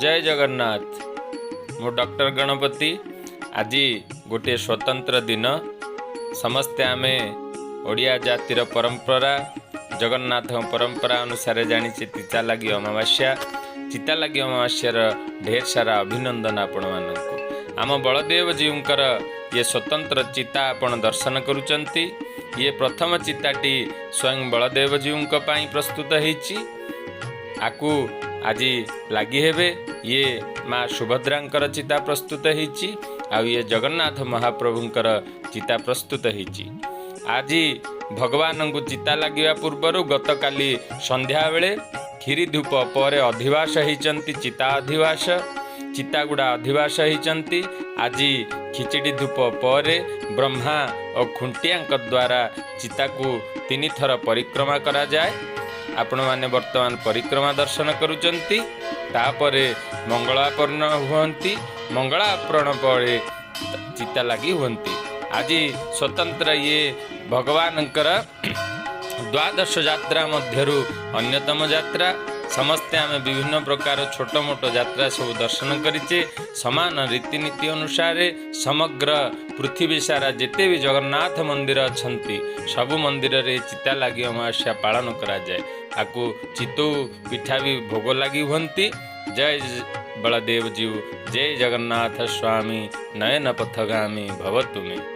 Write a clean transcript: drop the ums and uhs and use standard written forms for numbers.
ଜୟ ଜଗନ୍ନାଥ। ମୁଁ ଡକ୍ଟର ଗଣପତି। ଆଜି ଗୋଟିଏ ସ୍ୱତନ୍ତ୍ର ଦିନ। ସମସ୍ତେ ଆମେ ଓଡ଼ିଆ ଜାତିର ପରମ୍ପରା, ଜଗନ୍ନାଥଙ୍କ ପରମ୍ପରା ଅନୁସାରେ ଜାଣିଛେ ଚିତାଲାଗି ଅମାବାସ୍ୟା। ଚିତାଲାଗି ଅମାବାସ୍ୟାର ଢେର ସାରା ଅଭିନନ୍ଦନ ଆପଣମାନଙ୍କୁ। ଆମ ବଳଦେବଜୀଉଙ୍କର ଇଏ ସ୍ୱତନ୍ତ୍ର ଚିତା ଆପଣ ଦର୍ଶନ କରୁଛନ୍ତି। ଇଏ ପ୍ରଥମ ଚିତାଟି ସ୍ୱୟଂ ବଳଦେବଜୀଉଙ୍କ ପାଇଁ ପ୍ରସ୍ତୁତ ହେଇଛି। ଆକୁ ଆଜି ଲାଗି ହେବେ। ଇଏ ମା ସୁଭଦ୍ରାଙ୍କର ଚିତା ପ୍ରସ୍ତୁତ ହେଇଛି ଆଉ ଇଏ ଜଗନ୍ନାଥ ମହାପ୍ରଭୁଙ୍କର ଚିତା ପ୍ରସ୍ତୁତ ହେଇଛି। ଆଜି ଭଗବାନଙ୍କୁ ଚିତା ଲାଗିବା ପୂର୍ବରୁ ଗତକାଲି ସନ୍ଧ୍ୟାବେଳେ କ୍ଷୀରି ଧୂପ ପରେ ଅଧିବାସ ହେଇଛନ୍ତି। ଚିତା ଅଧିବାସ, ଚିତାଗୁଡ଼ା ଅଧିବାସ ହେଇଛନ୍ତି। ଆଜି ଖିଚିଡ଼ି ଧୂପ ପରେ ବ୍ରହ୍ମା ଓ ଖୁଣ୍ଟିଆଙ୍କ ଦ୍ୱାରା ଚିତାକୁ ତିନିଥର ପରିକ୍ରମା କରାଯାଏ। ଆପଣମାନେ ବର୍ତ୍ତମାନ ପରିକ୍ରମା ଦର୍ଶନ କରୁଛନ୍ତି। ତାପରେ ମଙ୍ଗଳାର୍ପଣ ହୁଅନ୍ତି। ମଙ୍ଗଳାର୍ପଣ ପରେ ଚିତା ଲାଗି ହୁଅନ୍ତି। ଆଜି ସ୍ୱତନ୍ତ୍ର ଇଏ ଭଗବାନଙ୍କର ଦ୍ୱାଦଶ ଯାତ୍ରା ମଧ୍ୟରୁ ଅନ୍ୟତମ ଯାତ୍ରା। ସମସ୍ତେ ଆମେ ବିଭିନ୍ନ ପ୍ରକାର ଛୋଟ ମୋଟ ଯାତ୍ରା ସବୁ ଦର୍ଶନ କରିଛେ। ସମାନ ରୀତିନୀତି ଅନୁସାରେ ସମଗ୍ର ପୃଥିବୀ ସାରା ଯେତେ ବି ଜଗନ୍ନାଥ ମନ୍ଦିର ଅଛନ୍ତି, ସବୁ ମନ୍ଦିରରେ ଚିତା ଲାଗି ଅମାବାସ୍ୟା ପାଳନ କରାଯାଏ। ଆକୁ ଚିତଉ ପିଠା ବି ଭୋଗ ଲାଗି ହୁଅନ୍ତି। ଜୟ ବଳଦେବଜୀଉ, ଜୟ ଜଗନ୍ନାଥ ସ୍ୱାମୀ, ନୟନ ପଥଗାମୀ ଭବ ତୁମେ।